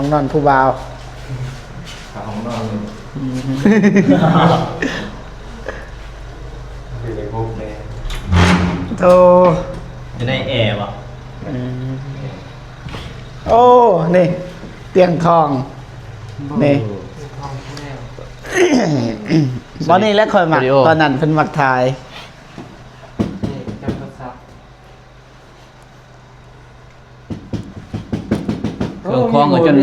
ຫ້ອງນອນຜູ້ບ່າວ ຫາຫ້ອງນອນ ອືມ ຢູ່ໃນພວກແມ່ ໂທ ຢູ່ໃນແອບໍ່? ອືມ ໂອ້ ນີ້ ຕຽງທອງ ນີ້ ບໍ່ ນີ້ແຫຼະຂ້ອຍມັກ ຕອນນັ້ນເພິ່ນມັກຖ່າຍ ເຄື່ອງຂອງກໍຈົນ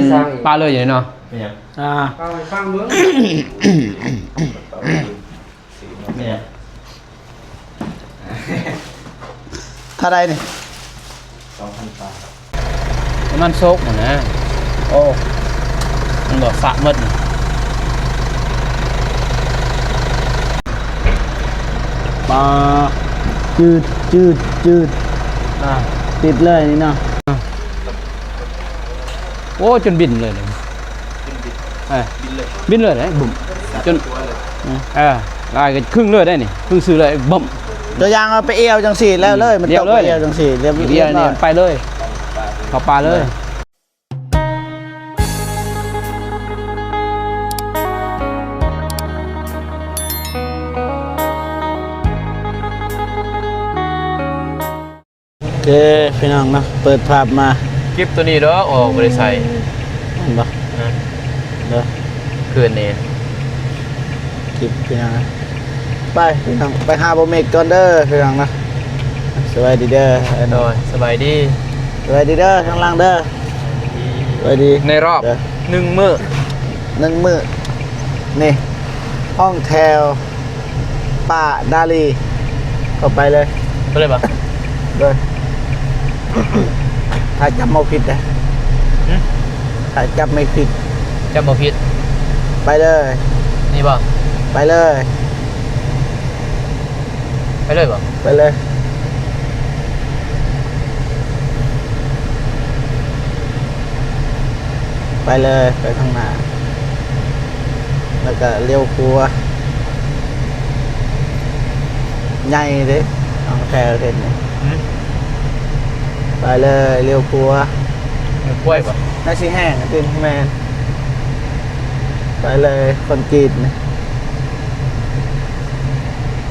ປະເລີຍຢູ່ເນາະ ເປັນຫຍັງ? ອ່າ ເອົາໃຫ້ຟັງເບິ່ງ ເປັນຫຍັງ? ເທົ່າໃດນີ້? ສອງພັນປາຍ ປະມານໂຊກຫັ້ນນະ ໂອ້ ມັນບໍ່ສະໝົດ ປາ ຈືດ ຈືດ ຈືດ ອ່າ ຕິດເລີຍນີ້ເນາະ ອ່າ ໂອ້ ຈົນບິນເລີຍນີ້ ເອີ ບິນເລີຍ ບິນເລີຍເດ້ ບຶ້ມ ຈົນ ເອີ ລາຍກໍຄຶ່ງເລີຍໄດ໋ນີ້ ຄຶ່ງຊື່ເລີຍ ບຶ້ມ ຕົວຢ່າງເອົາໄປອຽວຈັ່ງຊີ້ແລ້ວເລີຍ ອືມ ມັນຕົກໄປອຽວຈັ່ງຊີ້ ລຽບ ອຽວນີ້ໄປເລີຍ ເຂົ້າປ່າເລີຍ. ໂອເຄ ພີ່ນ້ອງເນາະ ເປີດພາບມາ ກິບໂຕນີ້ດອກ ອອກບໍ່ໄດ້ໃສ່ ແມ່ນບໍ່? ເອີ ເດີ ຄືນນີ້ ກິບ ພີ່ນ້ອງ ໄປ ພີ່ນ້ອງ ໄປຫາບໍ່ເມກກ່ອນເດີ ພີ່ນ້ອງເນາະ ສະບາຍດີເດີ ໂດຍ ສະບາຍດີ ສະບາຍດີເດີ ທາງຫຼັງເດີ ສະບາຍດີ ໃນຮອບ ເດີ ໜຶ່ງມື້ ໜຶ່ງມື້ ນີ້ ຫ້ອງແຖວ ປ່າດາລີ ເຂົ້າໄປເລີຍ ໄປເລີຍບໍ່? ເລີຍ ຖ້າຈຳບໍ່ຜິດເດ້ ຫຶ? ຖ້າຈຳບໍ່ຜິດ ຈຳບໍ່ຜິດ ໄປເລີຍ ນີ້ບໍ່? ໄປເລີຍ ໄປເລີຍບໍ່? ໄປເລີຍ ໄປເລີຍ ໄປທາງໜ້າ ແລ້ວກໍລ້ຽວຂວາ ໃຫຍ່ເດ້ ຫ້ອງແຖວເຮັດນີ້ ຫຶ? ໄປເລີຍ ລ້ຽວຂວາ ລ້ຽວຂວາບໍ່? ໜ້າຊິແຫ້ງຕິ ແມ່ນ ໄປເລີຍ ຄອນກຣີດນີ້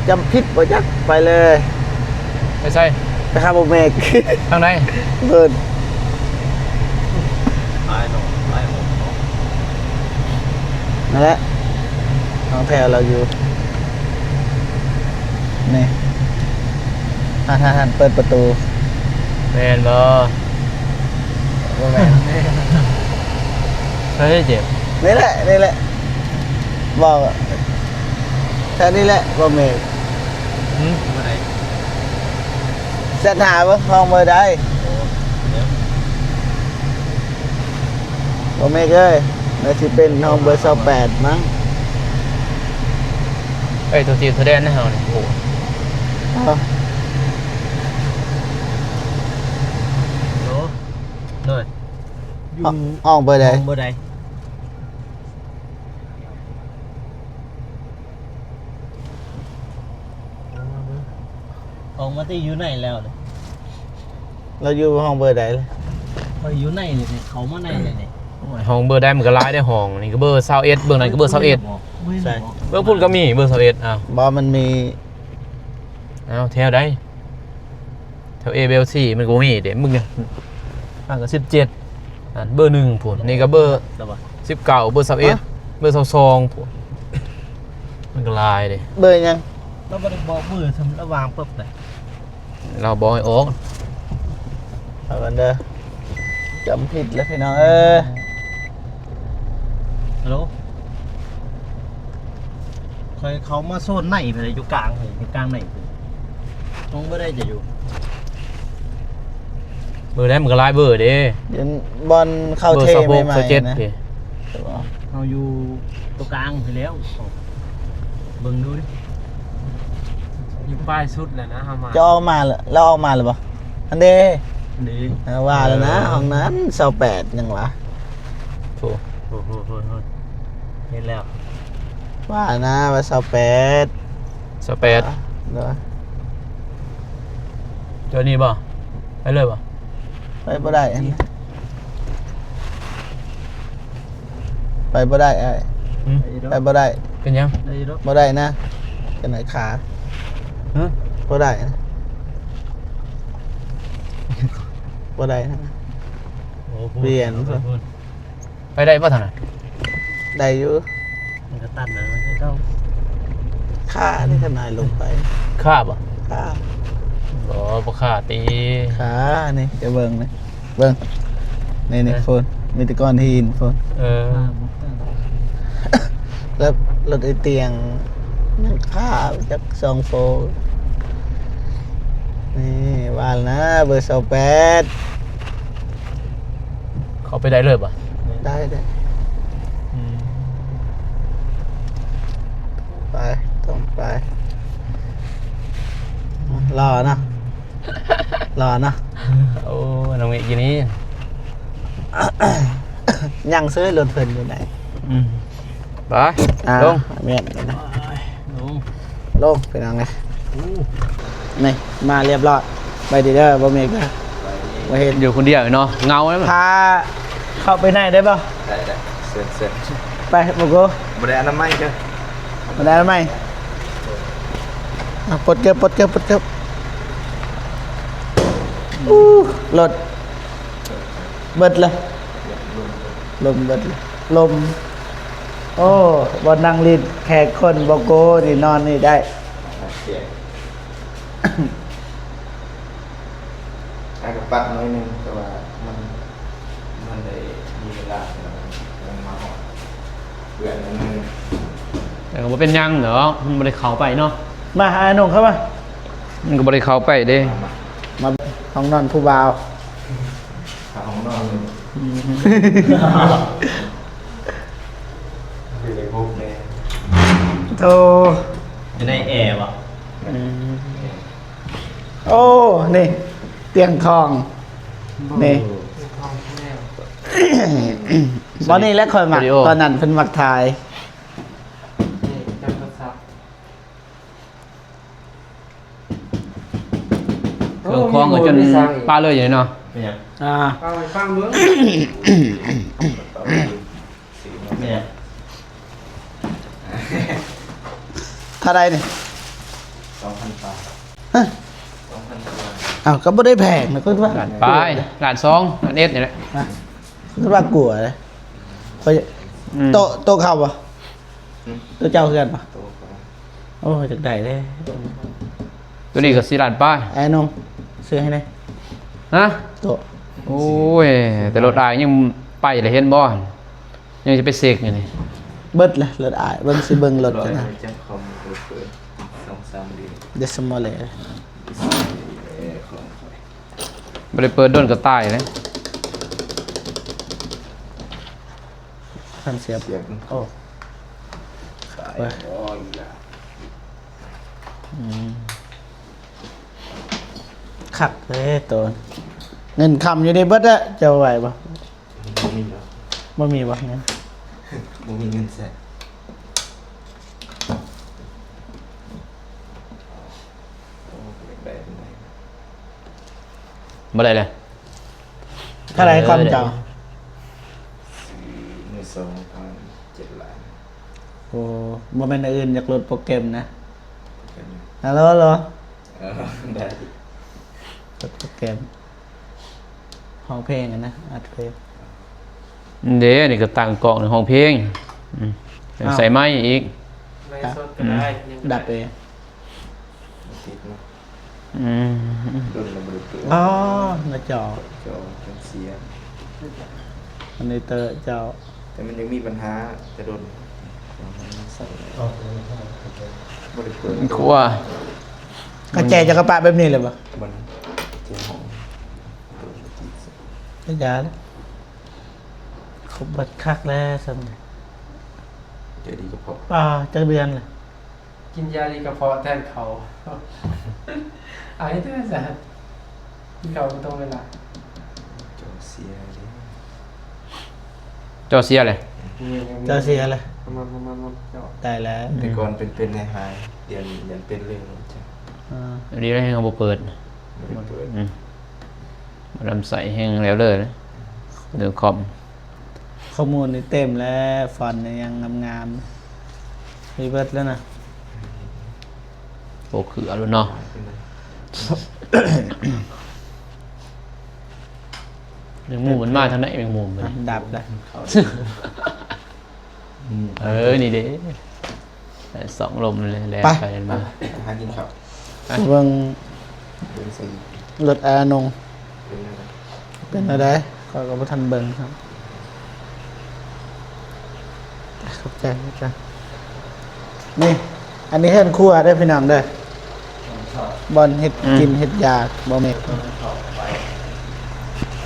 ຈຳຜິດບໍ່ຈັກ ໄປເລີຍ ໄປໃສ? ໄປຫາບໍ່ເມກ ທາງໃດ? ເພິ່ນ ອ້າຍນ້ອງ ອ້າຍໂຫດເນາະ ນັ້ນແຫຼະ ຫ້ອງແຖວລາວຢູ່ ນີ້ ຫັ້ນໆໆ ເປີດປະຕູ ແມ່ນບໍ່? ບໍ່ແມ່ນ ໃສເຈັບ? ນີ້ແຫຼະ ນີ້ແຫຼະ ເວົ້າ ແຖວນີ້ແຫຼະ ບໍ່ແມ່ນ ຫຶ? ແຊັດຫາເບິ່ງ ຫ້ອງເບີໃດ? ບໍ່ແມ່ນເອີຍ ໜ້າຊິເປັນຫ້ອງເບີຊາວແປດມັ້ງ ເອີຍ ໂຕຈິ້ວໂຕແດນນະເຮົານີ້ ໂອ້ ເອີ ໂດຍ ຫ້ອງ ຫ້ອງເບີໃດ? ຫ້ອງເບີໃດ? ອອກມາແຕ່ຢູ່ໃນແລ້ວ ລາວຢູ່ຫ້ອງເບີໃດ? ຂ້ອຍຢູ່ໃນນີ້ ເຂົ້າມາໃນນີ້ ຫ້ອງເບີໃດມັນກໍຫຼາຍເດ້ ຫ້ອງນີ້ກໍເບີຊາວເອັດ ເບື້ອງນັ້ນກໍເບີຊາວເອັດ ໃສ? ເບື້ອງພຸ້ນກໍມີເບີຊາວເອັດ ອ້າວ ບໍ່ ມັນມີ ອ້າວ ແຖວໃດ? ແຖວເອ ແຖວຊີ ມັນກໍບໍ່ມີເດ້ ມຶງ ອັນກໍສິບເຈັດ ອັນເບີໜຶ່ງພຸ້ນ ນີ້ກໍເບີສິບເກົ້າ ເບີຊາວເອັດ ຮະ? ເບີຊາວສອງພຸ້ນ ມັນກໍຫຼາຍເດ້ ເບີຫຍັງ? ລາວບໍ່ໄດ້ບອກເບີ ຊຳລະຫວ່າງປຶບເດ້ ລາວບອກໃຫ້ອອກ ເອົາກັນເດີ ຈຳຜິດແລ້ວພີ່ນ້ອງເອີຍ ຮັລໂຫຼ ຂ້ອຍເຂົ້າມາໂຊນໃນພຸ້ນແຫຼະ ຢູ່ກາງພຸ້ນ ຢູ່ກາງໃນພຸ້ນ ຫ້ອງເບີໃດຈະຢູ່ ເບີໃດມັນກໍຫຼາຍເບີເດ້ ຢູ່ບ່ອນເຂົ້າເທໃໝ່ໆ ເບີຊາວຫົກ ຊາວເຈັດ ນະ ເດ້ ເຮົາຢູ່ຕົວກາງພຸ້ນແລ້ວ ເບິ່ງດູເດ້ ຢູ່ປາຍສຸດແລ້ວນະ ເຮົາມາ ຈະອອກມາແລ້ວ ລາວອອກມາແລ້ວບໍ່? ອັນເດ ອັນເດ ເອີ ວ່າແລ້ວນະ ເອີ ຫ້ອງນັ້ນຊາວແປດ ຫຍັງວະ ໂອ້ ໂອ້ ເຫັນແລ້ວ ວ່ານະ ວ່າຊາວແປດ ຊາວແປດ ໂດຍ ໂຕນີ້ບໍ່? ໄປເລີຍບໍ່? ໄປບໍ່ໄດ້ ອັນນີ້ ບໍ່ໄດ້ອ້າຍ ຫຶ? ໄປບໍ່ໄດ້. ເປັນຫຍັງ? ບໍ່ໄດ້ນະ ເປັນໄອຂາ. ຫຶ? ບໍ່ໄດ້ນະ ບໍ່ໄດ້ນະ. ໂອ້ ປຽນ ໄປໄດ້ບໍ່ທາງນັ້ນ? ໄດ້ຢູ່. ມັນກໍຕັນນະ ມັນກໍເຂົ້າ ຄານີ້ ຂະໜາດລົງໄປ ຄາບໍ່? ຄາ. ບໍ່ ບໍ່ຄາຕິ ຄານີ້ ຈະເບິ່ງນີ້ ເບິ່ງ ນີ້ ນີ້ ເອີ ພຸ້ນ ມີແຕ່ກ້ອນຫີນພຸ້ນ. ເອີ ແລ້ວລົດໄອ້ຕຽງຍັງຄາຈັກສອງໂຟ. ນີ້ວ່ານະ ເບີຊາວແປດ. ເຂົ້າໄປໄດ້ເລີຍບໍ່? ໄດ້ ໄດ້. ອືມ ໄປ ຕ້ອງໄປ. ລໍເນາະ ລໍເນາະ. ໂອ້ ນ້ອງເມກຢູ່ນີ້ ຍັງເຊີຍ ລົດເພິ່ນຢູ່ໃນ. ອືມ ໄປ ອ່າ ລົງ ແມ່ນ ລົງ ລົງ ພີ່ນ້ອງເອີຍ. ໂອ້ ນີ້ ມາລຽບຮ້ອຍ. ໄປດີເດີ ບໍ່ມີກະ ບໍ່ເຫັນ ຢູ່ຄົນດຽວເນາະ ເຫງົາເລີຍ. ພາເຂົ້າໄປໃນໄດ້ບໍ່? ໄດ້ ໄດ້ ເຊີນ ເຊີນ. ໄປ ບໍ່ໂກ ບໍ່ໄດ້ອະນາໄມເດີ ບໍ່ໄດ້ອະນາໄມ. ອ່ະ ປົດເກີບ ປົດເກີບ ປົດເກີບ. ອູ້ ລົດ ເບິດເລີຍ ລົມເບິດເລີຍ ລົມ. ໂອ້ ບ່ອນນັ່ງຫຼິ້ນແຂກຄົນບໍ່ໂກ ນີ້ນອນນີ້ໄດ້. ອາກະປັດໜ້ອຍໜຶ່ງ ແຕ່ວ່າມັນ ມັນໄດ້ມີເວລາ ແຕ່ວ່າມັນມາຮອດເພື່ອນໜ້ອຍໜຶ່ງ. ແຕ່ກໍບໍ່ເປັນຫຍັງດອກ ມັນບໍ່ໄດ້ເຂົ້າໄປເນາະ. ມາ ອ້າຍໜຸ່ມ ເຂົ້າມາ. ມັນກໍບໍ່ໄດ້ເຂົ້າໄປເດ້ ມາ ມາ ມາຫ້ອງນອນຜູ້ບ່າວ. ຫາຫ້ອງນອນເລີຍ. ອືມ ຢູ່ໃນພວກແມ່ ໂທ ຢູ່ໃນແອບໍ່? ອືມ ໂອ້ ນີ້ ຕຽງທອງ ນີ້ ຕຽງທອງແທ້. ບ່ອນນີ້ແຫຼະຂ້ອຍມັກ ສະຕູດິໂອ ຕອນນັ້ນເພິ່ນມັກຖ່າຍ ນີ້ ໂທລະສັບ. ເຄື່ອງຂອງກໍຈົນປະເລີຍຢູ່ນີ້ເນາະ. ເປັນຫຍັງ? ອ່າ ເອົາໃຫ້ຟັງເບິ່ງ. ເປັນຫຍັງ? ເທົ່າໃດນີ້? ສອງພັນປາຍ. ຮະ? ສອງພັນປາຍ. ອ້າວ ກໍບໍ່ໄດ້ແພງນະ ຄືວ່າ ລ້ານປາຍ ລ້ານສອງ ລ້ານເອັດນີ້ແຫຼະ. ຮະ? ຄືວ່າກົວເດ້. ຂ້ອຍ ອືມ ໂຕະ ໂຕະເຂົາບໍ່? ຫຶ? ໂຕະເຈົ້າເຮືອນບໍ່? ໂຕະເຂົາ. ໂອ້ຍ ຢາກໄດ້ເດ້. ໂຕະ ໂຕະນີ້ກໍສີ່ລ້ານປາຍ. ອ້າຍໜຸ່ມ ຊື້ໃຫ້ແດ່. ຮະ? ໂຕະ. ໂອ້ຍ ແຕ່ລົດອ້າຍຍັງໄປເລີຍ ເຫັນບໍ່? ຍັງຈະໄປເຊັກຢູ່ນີ້. ເບິດລະລົດອ້າຍ. ເບິ່ງ ຊິເບິ່ງລົດກັນນະ. ເບິ່ງຈັກຄອມເປີດ ສອງສາມເດືອນ ເດສມອເລ. ເອີ ຂອງຂ້ອຍ ບໍ່ໄດ້ເປີດດົນກໍຕາຍເລີຍ. ຄັນສຽບ ສຽບ ໂອ້ ຂາຍ ໂອ້ຍ ອືມ ຄັກເດ້ໂຕ. ເງິນຄຳຢູ່ນີ້ເບິດແລ້ວ ເຈົ້າໄຫວບໍ່? ບໍ່ມີແລ້ວ. ບໍ່ມີບໍ່ເງິນ? ບໍ່ມີເງິນໃຊ້. ບໍ່ໄດ້ເລີຍ. ເທົ່າໃດຄອມເຈົ້າ? ຊື້ມືສອງພັນເຈັດລ້ານ. ໂອ້ ບໍ່ແມ່ນອັນອື່ນ ຢາກໂຫຼດໂປຣແກຣມນະ. ໂປຣແກຣມ. ຮັລໂຫຼ ຮັລໂຫຼ. ເອີ ໄດ້. ໂຫຼດໂປຣແກຣມ ຮ້ອງເພງຫັ້ນນະ ອັດເພງ. ເດ້ ນີ້ກໍຕັ້ງກ້ອງໃນຫ້ອງເພງ. ອືມ ອ້າວ ໃສ່ໄມອີກ. ໄລສົດກໍໄດ້ ອືມ ຍັງກໍໄດ້ ດັບເອງ. ຕິດເນາະ. ອືມ ດົນລະບໍ່ໄດ້ເປີດ. ອໍ ໜ້າຈໍ ຈໍ ຈົນເສຍ. ອັນນີ້ເຕີເຈົ້າ ແຕ່ມັນຍັງມີບັນຫາແຕ່ດົນ. ບໍ່ໄດ້ເປີດ. ຄົວ ກະແຈຈັກກະປະແບບນີ້ເລີຍບໍ່? ມັນແຈຫ້ອງ ກະຢ່າ ຄົບເບິດຄັກແລ້ວຊັ້ນ. ໃຈດີກະເພາະ. ປາ ຈັກເດືອນລະ? ກິນຢາດີກະເພາະແທນເຂົ້າ. ອາ ເຮັດຈັ່ງໃດຊັ້ນ? ກິນເຂົ້າບໍ່ຕົງເວລາ. ຈໍເສຍເດ້. ຈໍເສຍເລີຍ. ແມ່ນໆໆ ຈໍເສຍເລີຍ. ມາ ມາ ມາ ມາ ຈໍ. ຕາຍແລ້ວ. ແຕ່ກ່ອນເປັນໆ ຫາຍໆ ດຽວນີ້ຍັງເປັນເລື້ອງ. ອາ ດີແລ້ວ ເຮົາບໍ່ເປີດ. ບໍ່ໄດ້ເປີດ. ອືມ ລຳໄສ້ແຮງແລ້ວເລີຍ ເລື່ອງຄອມ. ຂໍ້ມູນນີ້ເຕັມແລ້ວ ຟອນນີ້ຍັງງາມໆ ມີເບິດແລ້ວນະ. ໂອ້ ຄືເອົາໂລດເນາະ ແມງມຸມມັນມາທາງໃດ ແມງມຸມມັນ ດັບໄດ້. ເອີ ນີ້ເດ້ ສອງລົມແລ່ນໄປມາ ຫາກິນເຂົ້າ ເບິ່ງ ເປັນຈັ່ງ ລົດອານົງ ເປັນແນວໃດ ເປັນແນວໃດ ຂ້ອຍກໍບໍ່ທັນເບິ່ງຄັບ. ຂອບໃຈ ຂອບໃຈ. ນີ້ ອັນນີ້ເຮືອນຄົວເດີພີ່ນ້ອງເດີ ບ່ອນເຮັດ ອືມ ກິນເຮັດຢາ ບໍ່ແມ່ນ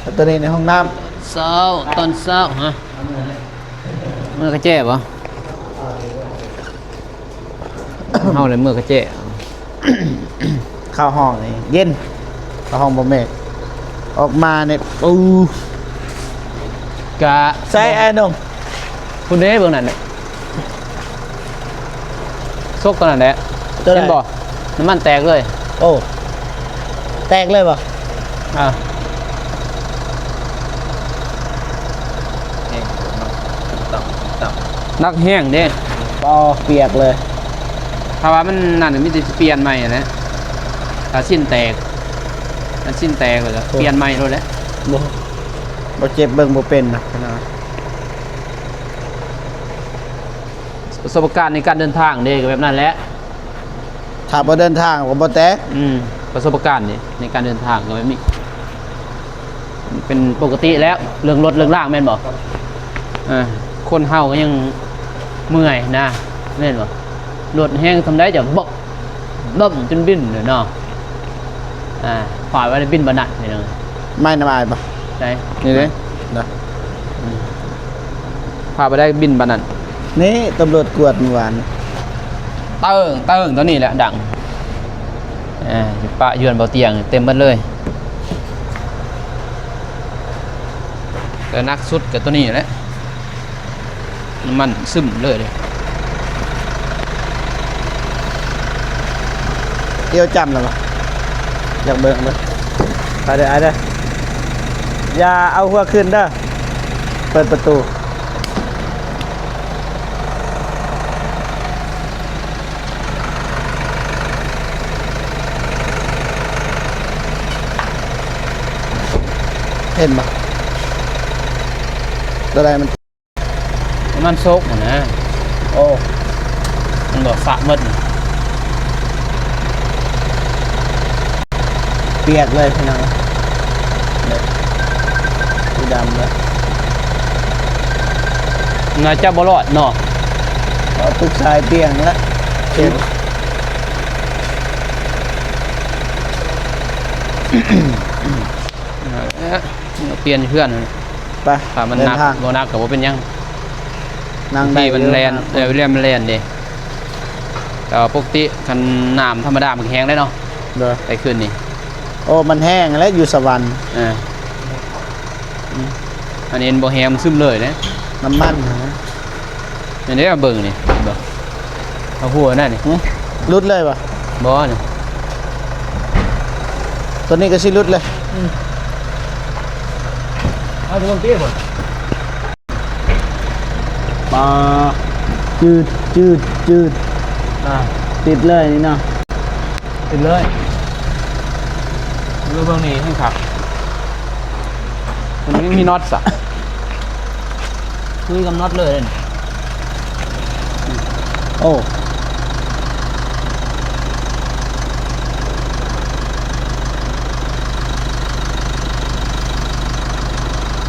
ແລ້ວຕົວນີ້ໃນຫ້ອງນ້ຳ ເຊົ້າ ຕອນເຊົ້າ ຮະ ເມືອກະແຈບໍ່? ເຮົາເລີຍເມືອກະແຈ ເຂົ້າຫ້ອງນີ້ເຢັນ ເຂົ້າຫ້ອງບໍ່ແມ່ນ ອອກມານີ້ ໂອ້ ກະ ໃສ່ອ້າຍໜຸ່ມ ພຸ້ນເດ້ ເບິ່ງນັ້ນ ສົກຕົວນັ້ນແຫຼະ ຕົວໃດ? ເຫັນບໍ່? ນ້ຳມັນແຕກເລີຍ. ໂອ້ ແຕກເລີຍບໍ່? ອ່າ ແຮງເຕີບເນາະ ຕຶບຕັບ ຕຶບຕັບ ໜັກແຮງເດ້. ບໍ່ ປຽກເລີຍ. ຖ້າວ່າມັນນັ້ນ ມີແຕ່ຊິປ່ຽນໃໝ່ຫັ້ນແຫຼະ. ຖ້າຊີ້ນແຕກ ຖ້າຊີ້ນແຕກແລ້ວກໍ ໂອ້ ປ່ຽນໃໝ່ໂລດແຫຼະ. ບໍ່ ບໍ່ເຈັບ ເບິ່ງບໍ່ເປັນນະ. ປະສົບການໃນການເດີນທາງເດ້ ກໍແບບນັ້ນແຫຼະ. ຖ້າບໍ່ເດີນທາງກໍບໍ່ແຕກ. ອືມ ປະສົບການນີ້ໃນການເດີນທາງກໍແບບນີ້ ເປັນປົກກະຕິແລ້ວ ເລື່ອງລົດເລື່ອງລາງແມ່ນບໍ່? ເອີ ຄົນເຮົາກໍຍັງເມື່ອຍນະ ແມ່ນບໍ່? ລົດແຮງສ່ຳໃດຈະບຶບ ບຶບຈົນບິນເນາະ. ອ່າ ຂວາໄວ້ແລ້ວບິນບໍ່ນັດນີ້ເນາະ. ໄມ້ນຳອ້າຍບໍ່? ໃສ? ນີ້ເດ້ ນະ ອືມ ພາໄປໄດ້ບິນປານນັ້ນ. ນີ້ຕຳຫຼວດກວດມື້ວານ ເຕີງ ເຕີງ ຕົວນີ້ແຫຼະດັງ. ອ່າ ປະຢູ່ເຮືອນບໍ່ຕຽງເຕັມໝົດເລີຍ ແຕ່ໜັກສຸດກໍຕົວນີ້ແຫຼະ. ນ້ຳມັນຊຶມເລີຍເດ້. ອຽວຈ້ຳແລ້ວບໍ່? ຢາກເບິ່ງເບິ່ງ. ໄປເດີອ້າຍເດີ ຢ່າເອົາຫົວຂຶ້ນເດີ. ເປີດປະຕູ ເຫັນບໍ່? ຕົວໃດມັນ ນ້ຳມັນໂຊກຫັ້ນນະ. ໂອ້ ມັນບໍ່ສະໝົດ ປຽກເລີຍພີ່ນ້ອງ ເລີຍ ສີດຳເລີຍ. ໜ້າຈະບໍ່ລອດເນາະ ເອົາຕຶກຊາຍປ່ຽງລະ ເຈັບ ເອົາປ່ຽນເພື່ອນ. ໄປ ຖ້າມັນໜັກ ເດີນທາງ ບໍ່ໜັກກໍບໍ່ເປັນຫຍັງ ນັ່ງໄດ້ ທີ່ມັນແລ່ນ ເອີ ເວລາມັນແລ່ນເດ້. ແຕ່ວ່າປົກກະຕິຄັນນ້ຳທຳມະດາມັນກໍແຫ້ງແລ້ວເນາະ. ໂດຍ ໄປຄືນນີ້ ໂອ້ ມັນແຫ້ງແລ້ວ ຢູ່ສະຫວັນ. ເອີ ອືມ ອັນນີ້ມັນບໍ່ແຫ້ງ ມັນຊຶມເລີຍເດ້ ນ້ຳມັນຫັ້ນນະ. ນີ້ເດ້ ເບິ່ງນີ້ ເບິ່ງ ເອົາຫົວນັ້ນນີ້ ຫຶ ຫຼຸດເລີຍບໍ່? ບໍ່ນີ້ ຕົວນີ້ກໍຊິຫຼຸດເລີຍ. ອືມ ເອົາຕົວເຕີບໍ່? ປາ ຈືດ ຈືດ ຈືດ ອ່າ ຕິດເລີຍນີ້ເນາະ. ເປັນເລີຍ ເບິ່ງນີ້ແຮງຄັກ ມັນຍັງມີນັອດສະ ຄຸຍກັບນັອດເລີຍ. ໂອ້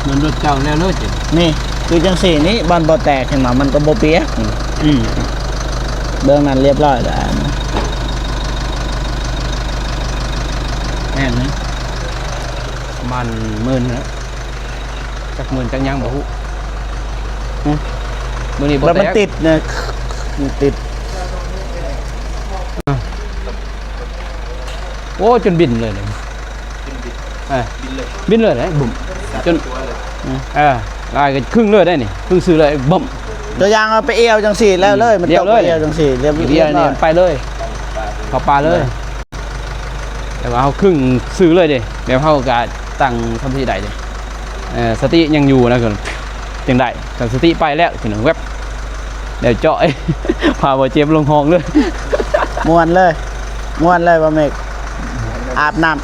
ເໝືອນລົດເກົ່າແລ້ວເລີຍ. ນີ້ ຄືຈັ່ງຊີ້ນີ້ ບ່ອນບໍ່ແຕກ ເຫັນບໍ່? ມັນກໍບໍ່ປຽກ. ອືມ ເບື້ອງນັ້ນລຽບຮ້ອຍແລ້ວ ແມ່ນ ປະມານໝື່ນນະ ຈັກໝື່ນຈັກຫຍັງບໍ່ຮູ້. ຫຶ ມື້ນີ້ບໍ່ແຕກ ແລ້ວມັນຕິດນະ ມັນຕິດ. ໂອ້ ຈົນບິນເລີຍນີ້ ເອີ ບິນເລີຍ ບິນເລີຍເດ້ ບຶ້ມ ສັດ ຈົນ ຕົວເລີຍ ເອີ ລາຍກໍຄຶ່ງເລີຍໄດ໋ນີ້ ຄຶ່ງຊື່ເລີຍ ບຶ້ມ. ຕົວຢ່າງເອົາໄປອຽວຈັ່ງຊີ້ແລ້ວເລີຍ ອືມ ມັນຕົກໄປອຽວຈັ່ງຊີ້ ລຽບ ລຽບ ລຽບນີ້ໄປເລີຍ ເຂົ້າປ່າເລີຍ. ແຕ່ວ່າເຮົາຄຶ່ງຊື່ເລີຍເດ້ ແບບເຮົາກໍຕັ້ງສະຕິໄດ້ເດ້ ເອີ ສະຕິຍັງຢູ່ນະ ເປັນ ຍັງໄດ້ ຕັ້ງສະຕິໄປແລ້ວ ພີ່ນ້ອງ ແວັບ ແລ້ວເຈາະ ພາບໍ່ເຈັບລົງຫ້ອງເລີຍ ມ່ວນເລີຍ ມ່ວນເລີຍ ບໍ່ເມກ ອາບນ້ຳ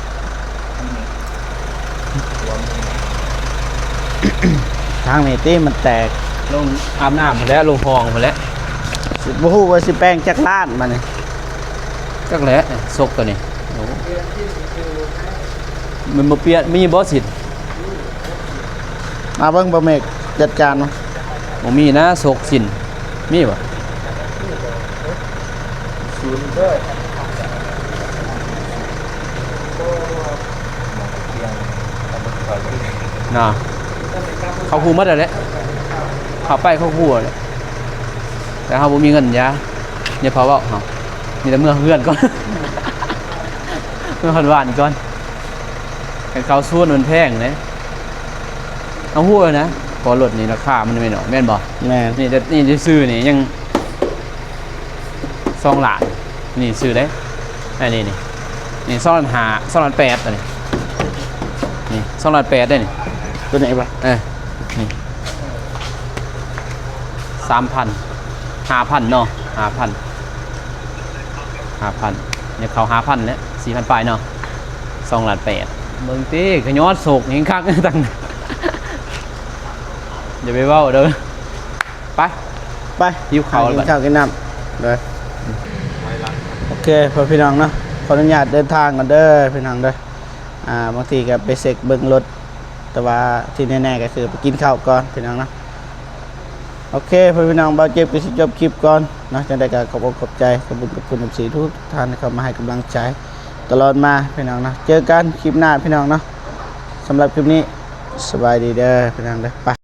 ທາງນີ້ຕິມັນແຕກ ລົງອາບນ້ຳພຸ້ນແຫຼະ ລົງຫ້ອງພຸ້ນແຫຼະ ບໍ່ຮູ້ວ່າຊິແປງຈັກລ້ານບາດນີ້ ຈັກແຫຼະ ສົກຕົວນີ້ ໂອ້ ມັນບໍ່ປ່ຽນ ມີບໍ່ສິນ ມາເບິ່ງບໍ່ເມກ ຈັດການມາ ບໍ່ມີນະ ສົກສິນ ມີບໍ່? ສູນເດີ ນະ ເຂົ້າຮູ້ໝົດແລ້ວແຫຼະ ເຂົ້າໄປເຂົ້າຮູ້ແລ້ວ ແຕ່ເຮົາບໍ່ມີເງິນ ຢ່າ ຢ່າພາເວົ້າເຮົາ ມີແຕ່ເມືອເຮືອນກ່ອນ ເມືອຮອດບ້ານກ່ອນ ຄັນເຂົ້າສູນມັນແພງເດ້ ເຮົາຮູ້ແລ້ວນະ ເພາະລົດນີ້ລາຄາມັນແມ່ນ ແມ່ນບໍ່? ແມ່ນ ນີ້ ນີ້ຊື່ໆນີ້ຍັງ ສອງລ້ານ ນີ້ຊື້ເດ້ ອັນນີ້ນີ້ ນີ້ສອງລ້ານຫ້າ ສອງລ້ານແປດ ອັນນີ້ ນີ້ສອງລ້ານແປດເດ້ນີ້ ຕົວນີ້ບໍ່? ເອີ ນີ້ ສາມພັນ ຫ້າພັນເນາະ ຫ້າພັນ ຫ້າພັນ ຍັງເຂົ້າຫ້າພັນແຫຼະ ສີ່ພັນປາຍເນາະ ສອງລ້ານແປດ ເບິ່ງຕິ ຂະຍອດໂສກແຮງຄັກ ຢ່າໄປເວົ້າເດີ ໄປ ໄປ ຫິວເຂົ້າ ກິນເຂົ້າກິນນ້ຳ ໂດຍ ໂອເຄ ພໍ່ພີ່ນ້ອງເນາະ ຂໍອະນຸຍາດເດີນທາງກ່ອນເດີ ພີ່ນ້ອງເດີ ອ່າ ບາງທີກໍໄປເຊັກເບິ່ງລົດ ແຕ່ວ່າທີ່ແນ່ໆກໍຄືໄປກິນເຂົ້າກ່ອນ ພີ່ນ້ອງເນາະ ໂອເຄ ພໍ່ພີ່ນ້ອງ ບ່າວເຈັບກໍຊິຈົບຄລິບກ່ອນເນາະ ຈັ່ງໃດກໍຂອບອົກຂອບໃຈ ຂອບຄຸນຂອບຄຸນ ເອັຟຊີ ທຸກໆທ່ານທີ່ເຂົ້າມາໃຫ້ກຳລັງໃຈຕະຫຼອດມາ ພີ່ນ້ອງເນາະ ເຈີກັນຄລິບໜ້າ ພີ່ນ້ອງເນາະ ສຳລັບຄລິບນີ້ ສະບາຍດີເດີ ພີ່ນ້ອງເດີ ໄປ